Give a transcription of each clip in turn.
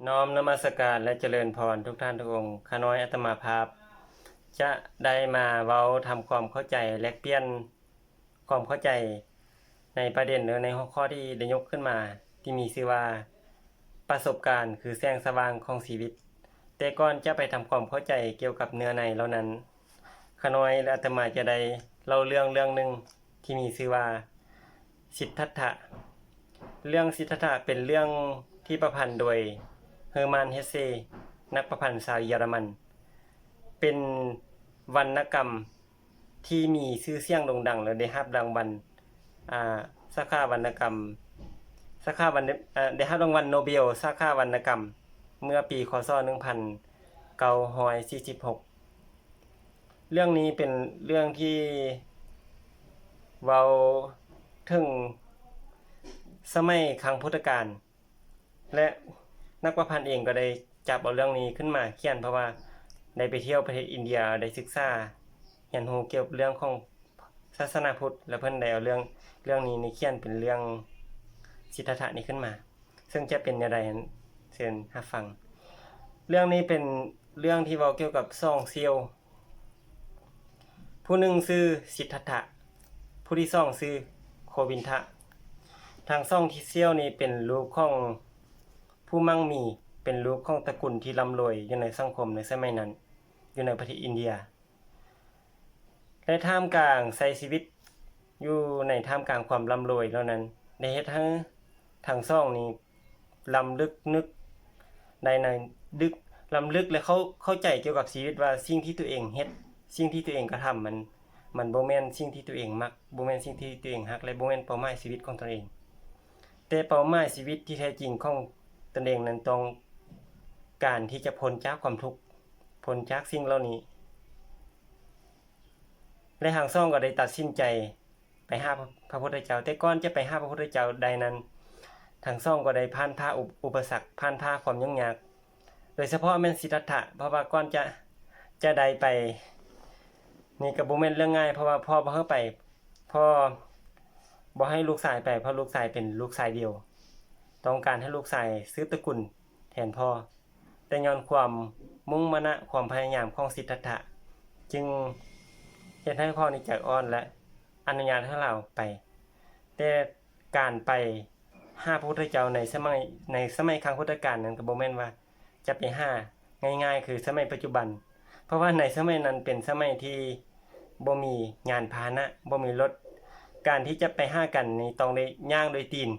ນ້ອມນະມັດສະການ ແລະ ຈະເລີນພອນທຸກທ່ານທຸກອົງ. ຂ້ານ້ອຍອາດຕະມາພາບ ຈະໄດ້ມາເວົ້າທຳຄວາມເຂົ້າໃຈ ແລກປ່ຽນຄວາມເຂົ້າໃຈ ໃນປະເດັນ ຫຼື ໃນຫົວຂໍ້ທີ່ໄດ້ຍົກຂຶ້ນມາ ທີ່ມີຊື່ວ່າ ປະສົບການຄືແສງສະຫວ່າງຂອງຊີວິດ. ແຕ່ກ່ອນຈະໄປທຳຄວາມເຂົ້າໃຈກ່ຽວກັບເນື້ອໃນເຫຼົ່ານັ້ນ, ຂ້ານ້ອຍ ແລະ ອາດຕະມາຈະໄດ້ເລົ່າເລື່ອງເລື່ອງໜຶ່ງທີ່ມີຊື່ວ່າ ສິດທັດຖະ. ເລື່ອງສິດທັດຖະເປັນເລື່ອງທີ່ປະພັນໂດຍ ເຮີມານ ເຮດເຊ ນັກປະພັນຊາວເຢຍລະມັນ. ເປັນວັນນະກຳທີ່ມີຊື່ສຽງໂດ່ງດັງ ແລະ ໄດ້ຮັບລາງວັນ ອາ ສາຂາວັນນະກຳ ສາຂາວັນ ອາ ໄດ້ຮັບລາງວັນໂນເບລສາຂາວັນນະກຳ ເມື່ອປີ ຄ.ສ. ໜຶ່ງພັນເກົ້າຮ້ອຍສີ່ສິບຫົກ. ເລື່ອງນີ້ເປັນເລື່ອງທີ່ເວົ້າເຖິງສະໄໝຄັ້ງພຸດທະການ ແລະ ນັກປະພັນເອງກໍໄດ້ຈັບເອົາເລື່ອງນີ້ຂຶ້ນມາຂຽນ, ເພາະວ່າໄດ້ໄປທ່ຽວປະເທດອິນເດຍ, ໄດ້ສຶກສາຮຽນຮູ້ກ່ຽວກັບເລື່ອງຂອງສາສະໜາພຸດ, ແລະ ເພິ່ນໄດ້ເອົາເລື່ອງ ເລື່ອງນີ້ນີ້ຂຽນເປັນເລື່ອງສິດທັດຖະນີ້ຂຶ້ນມາ. ເຊິ່ງຈະເປັນແນວໃດນັ້ນ ເຊີນຮັບຟັງ. ເລື່ອງນີ້ເປັນເລື່ອງທີ່ເວົ້າກ່ຽວກັບສອງສ່ຽວ. ຜູ້ໜຶ່ງຊື່ສິດທັດຖະ, ຜູ້ທີສອງຊື່ໂຄວິນທະ. ທັງສອງທີ່ສ່ຽວນີ້ເປັນລູກຂອງຜູ້ໝັ່ງມີ, ເປັນລູກຂອງຕະກຸນທີ່ລ່ຳລວຍຢູ່ໃນສັງຄົມໃນສະໄໝນັ້ນ ຢູ່ໃນປະເທດອິນເດຍ. ແລະ ທ່າມກາງໃຊ້ຊີວິດຢູ່ໃນທ່າມກາງຄວາມລ່ຳລວຍເຫຼົ່ານັ້ນ ໄດ້ເຮັດໃຫ້ທັງສອງນີ້ລຳລຶກນຶກໄດ້ໃນ ດຶກ ລຳລຶກ ແລະ ເຂົ້າ ເຂົ້າໃຈກ່ຽວກັບຊີວິດວ່າ ສິ່ງທີ່ຕົວເອງເຮັດ, ສິ່ງທີ່ຕົວເອງກະທຳ ມັນ ມັນບໍ່ແມ່ນສິ່ງທີ່ຕົວເອງມັກ, ບໍ່ແມ່ນສິ່ງທີ່ຕົວເອງຮັກ ແລະ ບໍ່ແມ່ນເປົ້າໝາຍຊີວິດຂອງຕົນເອງ. ແຕ່ເປົ້າໝາຍຊີວິດທີ່ແທ້ຈິງຂອງຕົນເອງນັ້ນ ຕ້ອງການທີ່ຈະພົ້ນຈາກຄວາມທຸກ, ພົ້ນຈາກສິ່ງເຫຼົ່ານີ້. ແລະ ທັງສອງກໍໄດ້ຕັດສິນໃຈໄປຫາພະ ພະພຸດທະເຈົ້າ. ແຕ່ກ່ອນຈະໄປຫາພະພຸດທະເຈົ້າໄດ້ນັ້ນ, ທັງສອງກໍໄດ້ຜ່ານຜ່າອຸ ອຸປະສັກ, ຜ່ານຜ່າຄວາມຫຍຸ້ງຍາກ, ໂດຍສະເພາະແມ່ນສິດທັດຖະ, ເພາະວ່າກ່ອນຈະ ຈະໄດ້ໄປນີ້ກໍບໍ່ແມ່ນເລື່ອງງ່າຍ, ເພາະວ່າພໍ່ບໍ່ໃຫ້ໄປ, ພໍ່ບໍ່ໃຫ້ລູກຊາຍໄປ, ເພາະລູກຊາຍເປັນລູກຊາຍດຽວ, ຕ້ອງການໃຫ້ລູກຊາຍສືບຕະກຸນແທນພໍ່. ແຕ່ຍ້ອນຄວາມມຸ່ງມານະ, ຄວາມພະຍາຍາມຂອງສິດທັດຖະ ຈຶ່ງເຮັດໃຫ້ພໍ່ນີ້ໃຈອ່ອນ ແລະ ອະນຸຍາດໃຫ້ລາວໄປ. ແຕ່ການໄປຫາພະພຸດທະເຈົ້າໃນສະໄໝ ໃນສະໄໝຄັ້ງພຸດທະການນັ້ນ ກໍບໍ່ແມ່ນວ່າຈະໄປຫາງ່າຍໆ ຄືສະໄໝປັດຈຸບັນ, ເພາະວ່າໃນສະໄໝນັ້ນເປັນສະໄໝທີ່ບໍ່ມີຍານພາຫະນະ, ບໍ່ມີລົດ. ການທີ່ຈະໄປຫາກັນນີ້ ຕ້ອງໄດ້ຍ່າງໂດຍຕີນ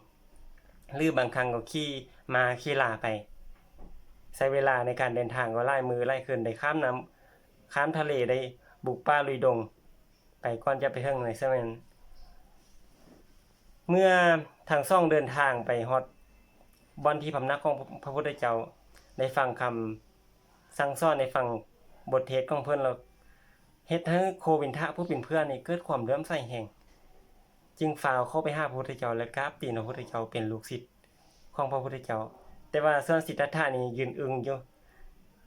ຫຼືບາງຄັ້ງກໍຂີ່ມ້າຂີ່ລາໄປ, ໃຊ້ເວລາໃນການເດີນທາງກໍຫຼາຍມື້ຫຼາຍຄືນ, ໄດ້ຂ້າມນ້ຳ ຂ້າມທະເລ, ໄດ້ບຸກປ່າລຸຍດົງໄປ ກ່ອນຈະໄປເຖິງໃນສະໄໝນັ້ນ. ເມື່ອທັງສອງເດີນທາງໄປຮອດບ່ອນທີ່ພຳນັກຂອງພະພຸດທະເຈົ້າ, ໄດ້ຟັງຄຳສັ່ງສອນ, ໄດ້ຟັງບົດເທດຂອງເພິ່ນແລ້ວ, ເຮັດໃຫ້ໂຄວິນທະຜູ້ເປັນເພື່ອນນີ້ເກີດຄວາມເຫຼື້ອມໃສແຮງ, ຈຶ່ງຟ້າວເຂົ້າໄປຫາພະພຸດທະເຈົ້າ ແລະ ກາບຕີນພະພຸດທະເຈົ້າເປັນລູກສິດຂອງພະພຸດທະເຈົ້າ. ແຕ່ວ່າສ່ວນສິດທັດຖະນີ້ຢືນອຶ້ງຢູ່,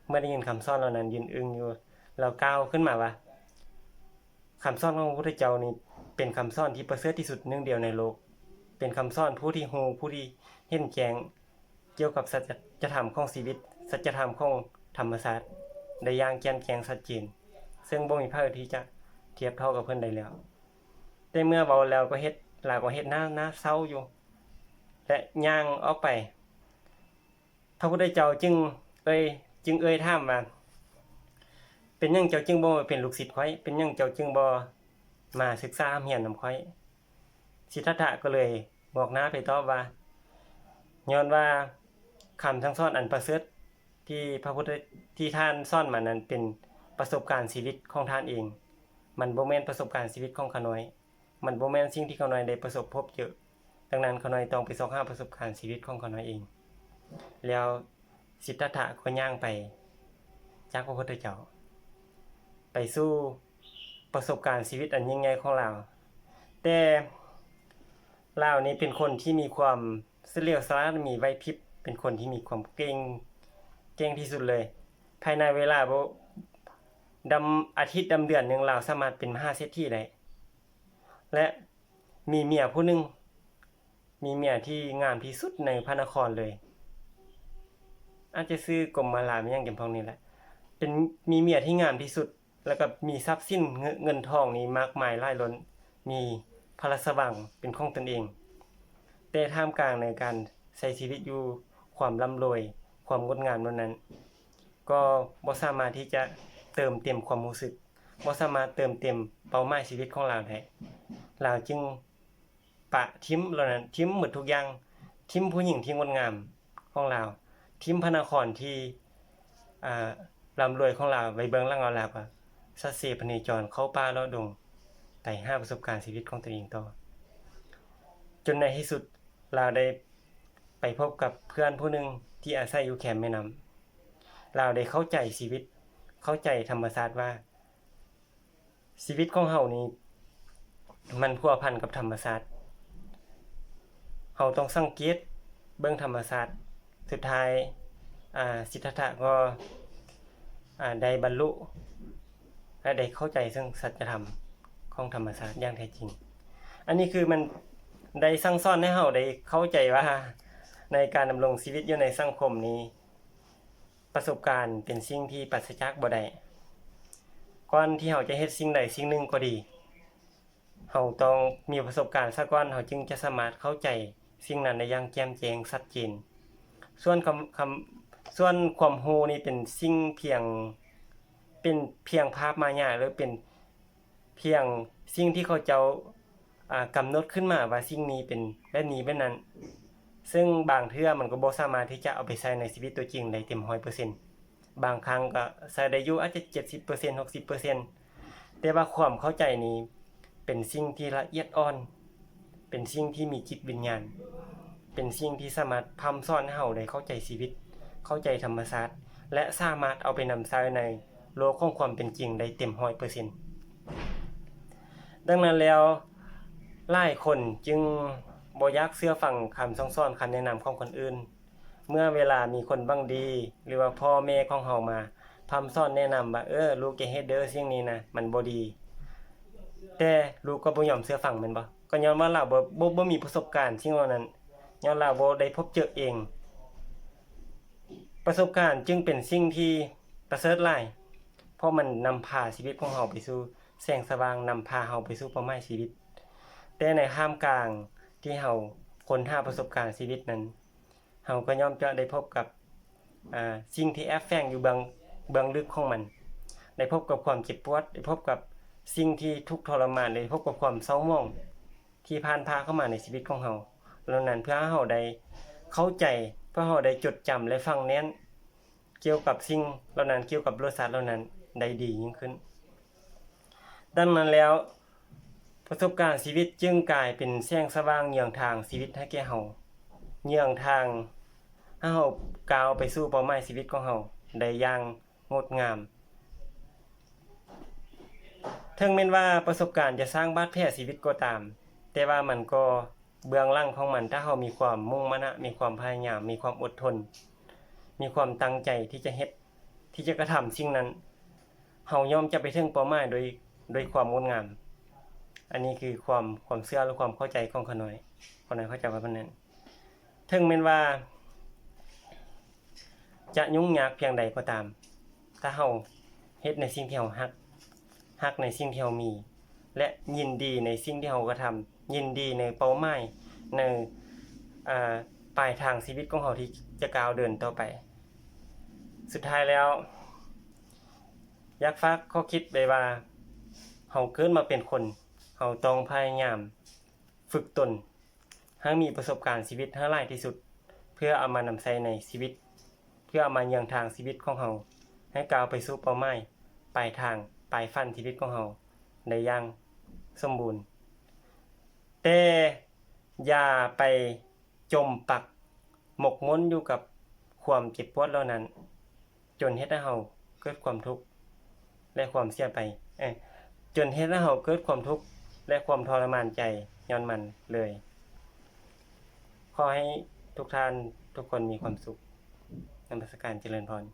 ເມື່ອໄດ້ຍິນຄຳສອນເຫຼົ່ານັ້ນຢືນອຶ້ງຢູ່, ລາວກ່າວຂຶ້ນມາວ່າ ຄຳສອນຂອງພະພຸດທະເຈົ້ານີ້ເປັນຄຳສອນທີ່ປະເສີດທີ່ສຸດໜຶ່ງດຽວໃນໂລກ, ເປັນຄຳສອນຜູ້ທີ່ຮູ້, ຜູ້ທີ່ເຫັນແຈ້ງ ກ່ຽວກັບສັດຈະທຳຂອງຊີວິດ, ສັດຈະທຳຂອງທຳມະຊາດ ໄດ້ຢ່າງແຈ່ມແຈ້ງຊັດເຈນ, ເຊິ່ງບໍ່ມີໃຜທີ່ຈະທຽບເທົ່າກັບເພິ່ນໄດ້ແລ້ວ. ແຕ່ເມື່ອເວົ້າແລ້ວກໍເຮັດ, ລາວກໍເຮັດໜ້າ, ໜ້າເສົ້າຢູ່ ແລະ ຍ່າງອອກໄປ. ພະພຸດທະເຈົ້າຈຶ່ງເອີ່ຍ, ຈຶ່ງເອີ່ຍຖາມວ່າ, ເປັນຫຍັງເຈົ້າຈຶ່ງບໍ່ມາເປັນລູກສິດຂ້ອຍ? ເປັນຫຍັງເຈົ້າຈຶ່ງບໍ່ມາສຶກສາຮ່ຳຮຽນນຳຂ້ອຍ? ສິດທັດຖະກໍເລີຍງອກໜ້າໄປຕອບວ່າ, ຍ້ອນວ່າຄຳສັ່ງສອນອັນປະເສີດທີ່ພະພຸດທະ, ທີ່ທ່ານສອນມານັ້ນເປັນປະສົບການຊີວິດຂອງທ່ານເອງ, ມັນບໍ່ແມ່ນປະສົບການຊີວິດຂອງຂ້ານ້ອຍ, ມັນບໍ່ແມ່ນສິ່ງທີ່ຂ້ານ້ອຍໄດ້ປະສົບພົບເຈີ, ດັ່ງນັ້ນຂ້ານ້ອຍຕ້ອງໄປຊອກຫາປະສົບການຊີວິດຂອງຂ້ານ້ອຍເອງ. ແລ້ວສິດທັດຖະກໍຍ່າງໄປຈາກພະພຸດທະເຈົ້າ ໄປສູ່ປະສົບການຊີວິດອັນຍິ່ງໃຫຍ່ຂອງລາວ. ແຕ່ລາວນີ້ເປັນຄົນທີ່ມີຄວາມສະຫຼຽວສະຫຼາດ, ມີໄຫວພິບ, ເປັນຄົນທີ່ມີຄວາມເກັ່ງ, ເກັ່ງທີ່ສຸດເລີຍ. ພາຍໃນເວລາບໍ່ ດຳ ອາທິດດຳເດືອນໜຶ່ງ ລາວສາມາດເປັນມະຫາເສດຖີໄດ້ ແລະ ມີເມຍຜູ້ໜຶ່ງ, ມີເມຍທີ່ງາມທີ່ສຸດໃນພະນະຄອນເລີຍ. ອາດຈະຊື່ກົມມາລາ ມີຫຍັງຈຳພວກນີ້ແຫຼະ ເປັນ ມີເມຍທີ່ງາມທີ່ສຸດ ແລ້ວກໍມີຊັບສິນເງິນ ເງິນທອງນີ້ມາກມາຍຫຼາຍລ້ນ ມີພະລາຊະວັງເປັນຂອງຕົນເອງ, ແຕ່ທ່າມກາງໃນການໃຊ້ຊີວິດຢູ່ຄວາມລ່ຳລວຍ ຄວາມງົດງາມເຫຼົ່ານັ້ນ ກໍບໍ່ສາມາດທີ່ຈະເຕີມເຕັມຄວາມຮູ້ສຶກ, ບໍ່ສາມາດເຕີມເຕັມເປົ້າໝາຍຊີວິດຂອງລາວໄດ້. ລາວຈຶ່ງປະຖິ້ມເຫຼົ່ານັ້ນ, ຖິ້ມໝົດທຸກຢ່າງ, ຖິ້ມຜູ້ຍິງທີ່ງົດງາມຂອງລາວ, ຖິ້ມພະນະຄອນທີ່ ອ່າ ລ່ຳລວຍຂອງລາວໄວ້ເບື້ອງຫຼັງ ແລ້ວລາວກໍສະເສພະເນຈອນເຂົ້າປ່າເລາະດົງ ໄປຫາປະສົບການຊີວິດຂອງຕົນເອງຕໍ່ ຈົນໃນທີ່ສຸດລາວໄດ້ໄປພົບກັບເພື່ອນຜູ້ໜຶ່ງທີ່ອາໄສຢູ່ແຄມແມ່ນ້ຳ. ລາວໄດ້ເຂົ້າໃຈຊີວິດ, ເຂົ້າໃຈທຳມະຊາດວ່າ ຊີວິດຂອງເຮົານີ້ມັນພົວພັນກັບທຳມະຊາດ. ເຮົາຕ້ອງສັງເກດເບິ່ງທຳມະຊາດ. ສຸດທ້າຍ ອາ ສິດທັດຖະກໍ ອາ ໄດ້ບັນລຸ ແລະ ໄດ້ເຂົ້າໃຈເຊິ່ງສັດຈະທຳຂອງທຳມະຊາດຢ່າງແທ້ຈິງ. ອັນນີ້ຄືມັນໄດ້ສັ່ງສອນໃຫ້ເຮົາໄດ້ເຂົ້າໃຈວ່າ ໃນການດຳລົງຊີວິດຢູ່ໃນສັງຄົມນີ້ ປະສົບການເປັນສິ່ງທີ່ປາສະຈາກບໍ່ໄດ້. ກ່ອນທີ່ເຮົາຈະເຮັດສິ່ງໃດສິ່ງໜຶ່ງກໍດີ, ເຮົາຕ້ອງມີປະສົບການຊະກ່ອນ, ເຮົາຈຶ່ງຈະສາມາດເຂົ້າໃຈສິ່ງນັ້ນໄດ້ຢ່າງແຈ່ມແຈ້ງຊັດເຈນ. ສ່ວນຄຳ ຄຳ ສ່ວນຄວາມຮູ້ນີ້ເປັນສິ່ງພຽງ ເປັນພຽງພາບມາຍາ ຫຼື ເປັນພຽງສິ່ງທີ່ເຂົາເຈົ້າ ອາ ກຳນົດຂຶ້ນມາວ່າສິ່ງນີ້ເປັນແບບນີ້ແບບນັ້ນ, ເຊິ່ງບາງເທື່ອມັນກໍບໍ່ສາມາດທີ່ຈະເອົາໄປໃຊ້ໃນຊີວິດຕົວຈິງໄດ້ເຕັມຮ້ອຍເປີເຊັນ. ບາງຄັ້ງກໍໃຊ້ໄດ້ຢູ່ອາດຈະເຈັດສິບເປີເຊັນ ຫົກສິບເປີເຊັນ, ແຕ່ວ່າຄວາມເຂົ້າໃຈນີ້ເປັນສິ່ງທີ່ລະອຽດອ່ອນ, ເປັນສິ່ງທີ່ມີຈິດວິນຍານ, ເປັນສິ່ງທີ່ສາມາດພ່ຳສອນໃຫ້ເຮົາໄດ້ເຂົ້າໃຈຊີວິດ, ເຂົ້າໃຈທຳມະຊາດ ແລະ ສາມາດເອົາໄປນຳໃຊ້ໃນ ໂລກຂອງຄວາມເປັນຈິງໄດ້ເຕັມຮ້ອຍເປີເຊັນ. ດັ່ງນັ້ນແລ້ວ ຫຼາຍຄົນຈຶ່ງບໍ່ຢາກເຊື່ອຟັງຄຳສັ່ງສອນ, ຄຳແນະນຳຂອງຄົນອື່ນ. ເມື່ອເວລາມີຄົນຫວັງດີ ຫຼືວ່າພໍ່ແມ່ຂອງເຮົາມາພ່ຳສອນແນະນຳວ່າ ເອີ ລູກຢ່າເຮັດເດີ, ສິ່ງນີ້ນະ ມັນບໍ່ດີ, ແຕ່ລູກກໍບໍ່ຍອມເຊື່ອຟັງແມ່ນບໍ່? ກໍຍ້ອນວ່າລາວບໍ່ ບໍ່ ບໍ່ມີປະສົບການສິ່ງເຫຼົ່ານັ້ນ, ຍ້ອນລາວບໍ່ໄດ້ພົບເຈີເອງ. ປະສົບການຈຶ່ງເປັນສິ່ງທີ່ປະເສີດຫຼາຍ, ເພາະມັນນຳພາຊີວິດຂອງເຮົາໄປສູ່ແສງສະຫວ່າງ, ນຳພາເຮົາໄປສູ່ເປົ້າໝາຍຊີວິດ. ແຕ່ໃນທ່າມກາງທີ່ເຮົາຄົ້ນຫາປະສົບການຊີວິດນັ້ນ, ເຮົາກໍຍ່ອມຈະໄດ້ພົບກັບ ອາ ສິ່ງທີ່ແອບແຝງຢູ່ເບື້ອງ ເບື້ອງເລິກຂອງມັນ, ໄດ້ພົບກັບຄວາມເຈັບປວດ, ໄດ້ພົບກັບສິ່ງທີ່ທຸກທໍລະມານ, ໄດ້ພົບກັບຄວາມເສົ້າໝອງ ທີ່ຜ່ານຜ່າເຂົ້າມາໃນຊີວິດຂອງເຮົາເຫຼົ່ານັ້ນ ເພື່ອໃຫ້ເຮົາໄດ້ເຂົ້າໃຈ, ເພື່ອເຮົາໄດ້ຈົດຈຳ ແລະ ຝັງແໜ້ນກ່ຽວກັບສິ່ງເຫຼົ່ານັ້ນ, ກ່ຽວກັບລົດຊາດເຫຼົ່ານັ້ນໄດ້ດີຍິ່ງຂຶ້ນ. ດັ່ງນັ້ນແລ້ວ ປະສົບການຊີວິດຈຶ່ງກາຍເປັນແສງສະຫວ່າງເຍືອງທາງຊີວິດໃຫ້ແກ່ເຮົາ, ເຍືອງທາງໃຫ້ເຮົາກ້າວໄປສູ່ເປົ້າໝາຍຊີວິດຂອງເຮົາໄດ້ຢ່າງ ງົດງາມ. ເຖິງແມ່ນວ່າປະສົບການຈະສ້າງບາດແຜຊີວິດກໍຕາມ, ແຕ່ວ່າມັນກໍເບື້ອງຫຼັງຂອງມັນ, ຖ້າເຮົາມີຄວາມມຸ່ງມານະ, ມີຄວາມພະຍາຍາມ, ມີຄວາມອົດທົນ, ມີຄວາມຕັ້ງໃຈທີ່ຈະເຮັດ, ທີ່ຈະກະທຳສິ່ງນັ້ນ, ເຮົາຍ່ອມຈະໄປເຖິງເປົ້າໝາຍໂດຍ, ໂດຍຄວາມງົດງາມ. ອັນນີ້ຄືຄວາມ, ຄວາມເຊື່ອ ຫຼື ຄວາມເຂົ້າໃຈຂອງຂ້ານ້ອຍ. ຂ້ານ້ອຍເຂົ້າໃຈວ່າປານນັ້ນ. ເຖິງແມ່ນວ່າຈະຫຍຸ້ງຍາກພຽງໃດກໍຕາມ, ຖ້າເຮົາເຮັດໃນສິ່ງທີ່ເຮົາຮັກ, ຮັກໃນສິ່ງທີ່ເຮົາມີ ແລະ ຍິນດີໃນສິ່ງທີ່ເຮົາກະທຳ, ຍິນດີໃນເປົ້າໝາຍ, ໃນ, ອາ, ປາຍທາງຊີວິດຂອງເຮົາທີ່ຈະກ້າວເດີນຕໍ່ໄປ. ສຸດທ້າຍແລ້ວ, ຢາກຝາກຂໍ້ຄິດໄວ້ວ່າ, ເຮົາເກີດມາເປັນຄົນ, ເຮົາຕ້ອງພະຍາຍາມຝຶກຕົນ, ໃຫ້ມີປະສົບການຊີວິດໃຫ້ຫຼາຍທີ່ສຸດ ເພື່ອເອົາມານຳໃຊ້ໃນຊີວິດ, ເພື່ອເອົາມາເຍືອງທາງຊີວິດຂອງເຮົາ ໃຫ້ກ້າວໄປສູ່ເປົ້າໝາຍ ປາຍທາງ, ປາຍຝັນຊີວິດຂອງເຮົາໄດ້ຢ່າງສົມບູນ. ແຕ່ຢ່າໄປຈົມປັກໝົກໝຸ່ນຢູ່ກັບຄວາມເຈັບປວດເຫຼົ່ານັ້ນ. ຈົນເຮັດໃຫ້ເຮົາເກີດຄວາມທຸກ ແລະ ຄວາມເສຍໄປ, ເອີ, ຈົນເຮັດໃຫ້ເຮົາເກີດຄວາມທຸກ ແລະ ຄວາມທໍລະມານໃຈຍ້ອນມັນເລີຍ. ຂໍໃຫ້ທຸກທ່ານທຸກຄົນມີຄວາມສຸກ. ນະມັດສະການ, ຈະເລີນພອນ.